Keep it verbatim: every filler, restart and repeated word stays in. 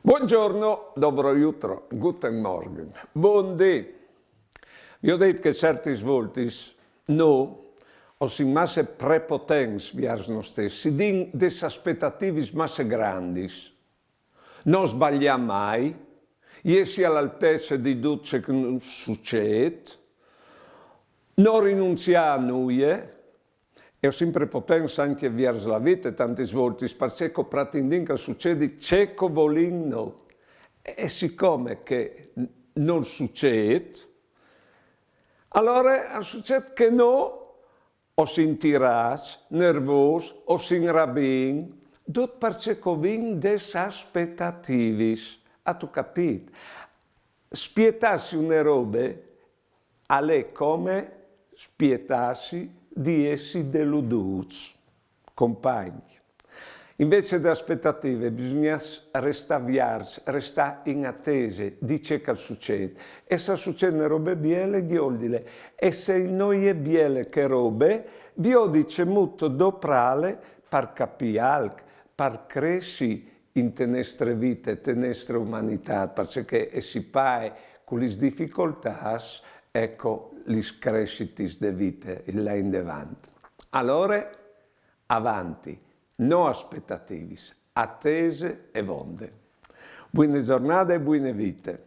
Buongiorno, dobro jutro, guten Morgen, bundì. Vi ho dit che certis voltis no o sin masse prepotents viers no stes, si din des aspetativis masse grandis. No sbagliâ mai, jessi a l'altece di dut ce che nus sucêt, no rinunziâ a nuie, e o sin prepotents ancje viers la vite tantis voltis, parcè che o pretindìn che al sucedi ce che o volìn no. E sicome che nol sucêt, alore al sucêt che no o sin tirâts, nervôs, o sin rabìn, dut parcè che o vin des aspetativis. Âstu capît? Spietâsi une robe al è come spietâsi di jessi deludûts, compagn. Invezit de aspetative bisugne restâ viers, restâ in atese di ce che al sucêt. E se al sucêt une robe biele, gjoldile. E se no je biele chê robe, viodi cemût doprâle par capî alc, par cressi inte nestre vite, te nestre umanitât, parcè che jessi pace cu lis dificoltâts, eco lis cressitis de vite, il lâ indevant. Alore, avanti, no aspetativis, atese e vonde. Buine zornade e buine vite.